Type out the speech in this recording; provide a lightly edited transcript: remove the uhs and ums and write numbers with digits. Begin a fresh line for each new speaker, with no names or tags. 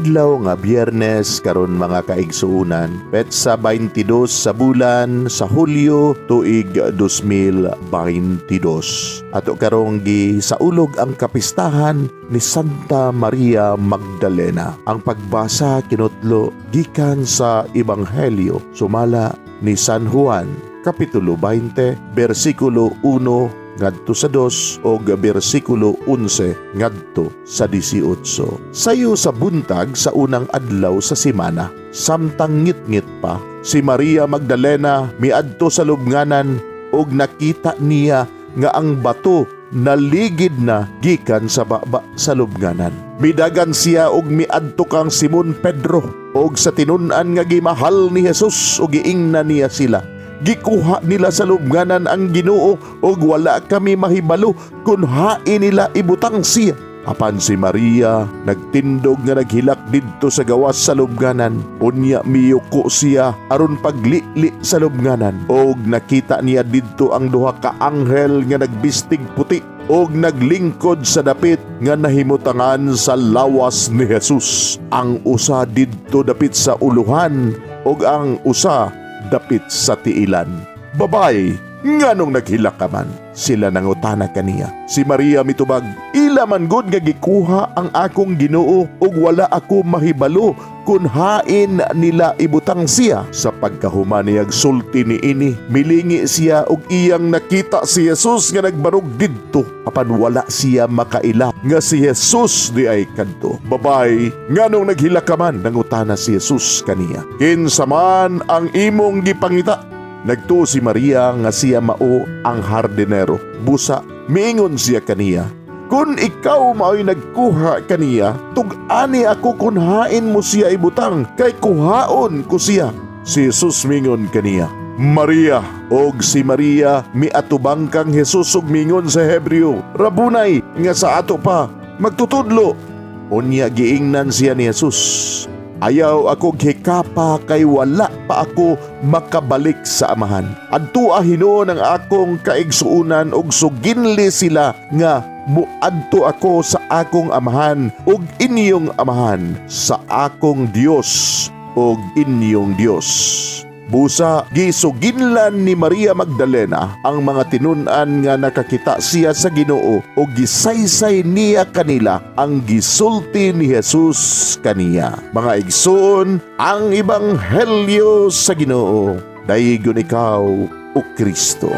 Adlaw nga Biyernes karon, mga kaigsuonan, petsa 22 sa bulan sa Hulyo, tuig 2022. Ato karong gisaulog ang kapistahan ni Santa Maria Magdalena. Ang pagbasa kinutlo gikan sa Ebanghelyo sumala ni San Juan, Kapitulo 20, bersikulo 1 ngadto sa 2 o bersikulo 11 ngadto sa 18. Sayo sa buntag sa unang adlaw sa semana, samtang ngitngit pa, si Maria Magdalena miadto sa lubnganan ug nakita niya nga ang bato naligid na gikan sa baba sa lubnganan. Midagan siya og miadto kang Simon Pedro og sa tinun-an nga gimahal ni Jesus ug giingnan niya sila, "Gikuha nila sa lubnganan ang Ginoo ug wala kami mahibalo kung hain nila ibutang siya." Apan si Maria nagtindog nga naghilak didto sa gawas sa lubnganan. Unya miyuko siya aron paglili sa lubnganan. Og nakita niya didto ang duha ka anghel nga nagbistig puti og naglingkod sa dapit nga nahimutangan sa lawas ni Jesus. Ang usa didto dapit sa uluhan ug ang usa dapit sa tiilan. "Babay, nganong naghilak ka man?" sila nangutana kaniya. Si Maria mitubag, "Ila man gud nga gikuha ang akong Ginoo ug wala ako mahibalo kung hain nila ibutang siya." Sa pagkahuman niyag sulti niini, milingi siya ug iyang nakita si Jesus nga nagbarog didto. Apan wala siya makaila nga si Jesus diay kadto. "Babay, nganong naghilak ka man?" nangutana si Jesus kaniya. "Kinsa man ang imong gipangita?" Nagtuo si Maria nga siya mao ang hardinero. Busa, miingon siya kaniya, "Kung ikaw mao'y nagkuha kaniya, tug-ani ako kung hain mo siya ibutang, kay kuhaon ko siya." Si Jesus mingon kaniya, "Maria!" Og si Maria miatubang kang Jesus ug mingon sa Hebreo, "Rabunay!" nga sa ato pa, "Magtutudlo." Unya giingnan siya ni Jesus, "Ayaw ako hikapa kay wala pa ako makabalik sa Amahan. Adtua hinuon ang akong kaigsuunan ug suginli sila nga muadto ako sa akong Amahan ug inyong Amahan, sa akong Dios ug inyong Dios." Busa gisuginlan ni Maria Magdalena ang mga tinun-an nga nakakita siya sa Ginoo ug gisaysay niya kanila ang gisulti ni Jesus kaniya. Mga igsoon, ang ebanghelyo sa Ginoo. Daygon ikaw, o Kristo.